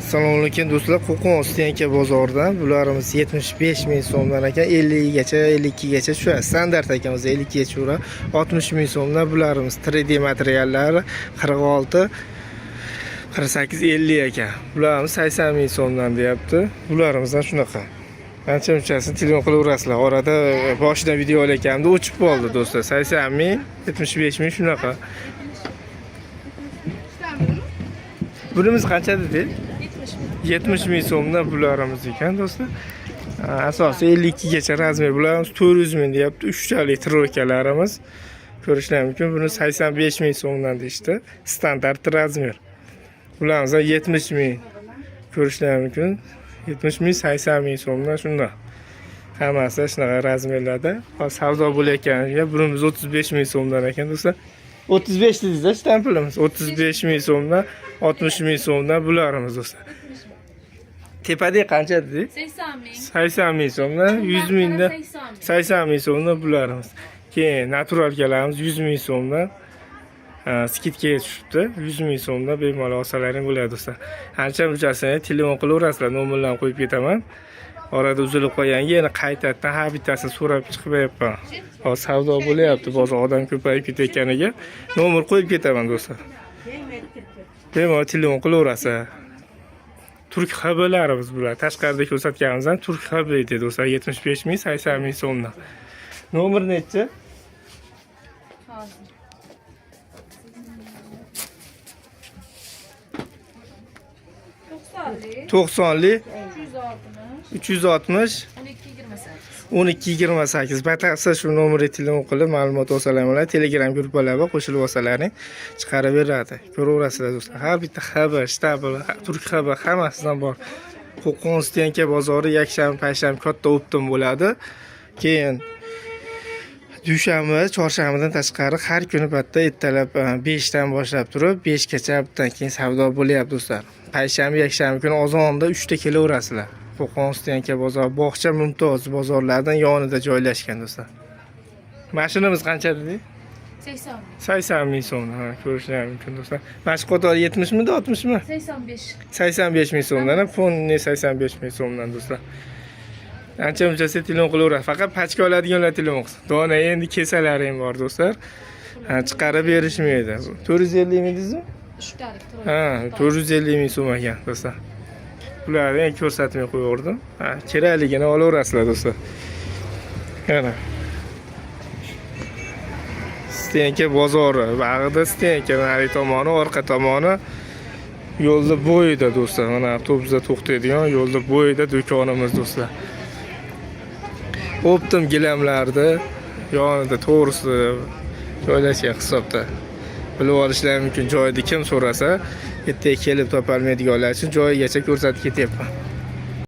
Assalomu alaykum do'stlar. Qo'qon Stenka bozoridan bularimiz 75 ming so'mdan ekan, 50 gacha, 52 gacha tushadi. Standart ekan o'zi 52 gacha tushaveradi. 60 ming so'mdan bularimiz 3D materiallari 46, 48, 50 ekan. Bularimiz 80 ming so'mdan deyapti. Bularimiz ham shunaqa. Ancha munchasini telefon qilaverasizlar. Orada boshidan video olayotganimda o'chib qoldi do'stlar. 80 ming, 75 ming shunaqa. Bunimiz qancha dedi? 70 ming so'mdan bularimiz ekan do'stlar. Asosi 52 gacha razmer bularimiz 400 ming deyapti. Uchtalik troykalarimiz. Ko'rishlar mumkin. Buni 85 ming so'mdan deyishdi. Standart razmer. Bularimiz ham 70 ming. Ko'rishlar mumkin. 70 ming, 80 ming so'mdan shundan. Hammasi shunaqa razmerlarda. Hozir savdo bo'layotganiga bunimiz 35 ming so'mdan ekan do'stlar. 35 dedingiz-a shtampilimiz. 35 ming so'mdan, 60 ming so'mdan bularimiz do'stlar. Tepada qancha dedik? 80 ming. 80 ming so'mdan, 100 mingdan, 80 ming. 80 ming so'mdan bularimiz. Keyin naturalkalarimiz 100 ming so'mdan skidkaga tushibdi. 100 ming so'mdan bemalol olsalaring bo'ladi do'stlar. Ancha munchasini telefon qilaverasizlar, nomerlarni qo'yib ketaman. Orada uzilib qolganga yana qaytadan har bittasini so'rab chiqmayapman. Hozir savdo bo'lyapti, bozor odam ko'payib ketayotganiga nomer qo'yib ketaman do'stlar. Bemalol telefon qilaverasizlar. Turk xabarlarimiz bular. Tashqarida ko'rsatganimizdan turk xabar edi do'stlar. 75 ming, 80 ming so'mdan. Nomer nechi? Hozir. 90lik, 90lik 360, 360 12 28. 12 28. Batafsil shu nomerga telefon qilib ma'lumot olsalar bo'ladi. Telegram gruppalarga qo'shilib olsalaring chiqarib beradi. Ko'raverasizlar do'stlar. Har bitta xabar, shtabl, turk xabar hammasidan bor. Qo'qon Stenka bozori yakshanba, payshanba katta o'ptim bo'ladi. Keyin dushanba, chorshanbadan tashqari har kuni bitta ertalab 5 dan boshlab turib 5 gacha bittadan keyin savdo bo'lyapti do'stlar. Payshanba, yakshanba kuni ozonda 3 ta kelaverasizlar. Qo'qon Stenka bozori bog'cha Mumtoz bozorlaridan yonida joylashgan do'stlar. Mashinamiz qancha dedik? 80 ming. 80 ming so'm. Ha, ko'rishlar mumkin do'stlar. Mana shu qator 70 mingda, 60 mi? 85. 85 ming so'mdan, fonni 85 ming so'mdan do'stlar. Ancha munchasi telefon qilaveradi. Faqat pachka oladiganlar telefon qilsin. Dona endi kesalari ham bor do'stlar. Ha, chiqarib berishmaydi. 450 ming dedingizmi? Uchtalik Ha, 450 ming so'm ekan do'stlar. Bularni ham ko'rsatmay qo'yaverdim. Ha, kerakligini olaverasizlar do'stlar. Mana. Stenka bozori, bag'ida stenka nari tomoni, orqa tomoni yo'lda bo'yida do'stlar. Mana avtobusda to'xtaydigan yo'lda bo'yida do'konimiz do'stlar. O'ptim gilamlarni yonida to'g'risida joylashgan hisobda. Bilib olishlari mumkin joyida kim so'rasa, ertaga kelib topolmaydiganlar uchun joyigacha ko'rsatib ketyapman.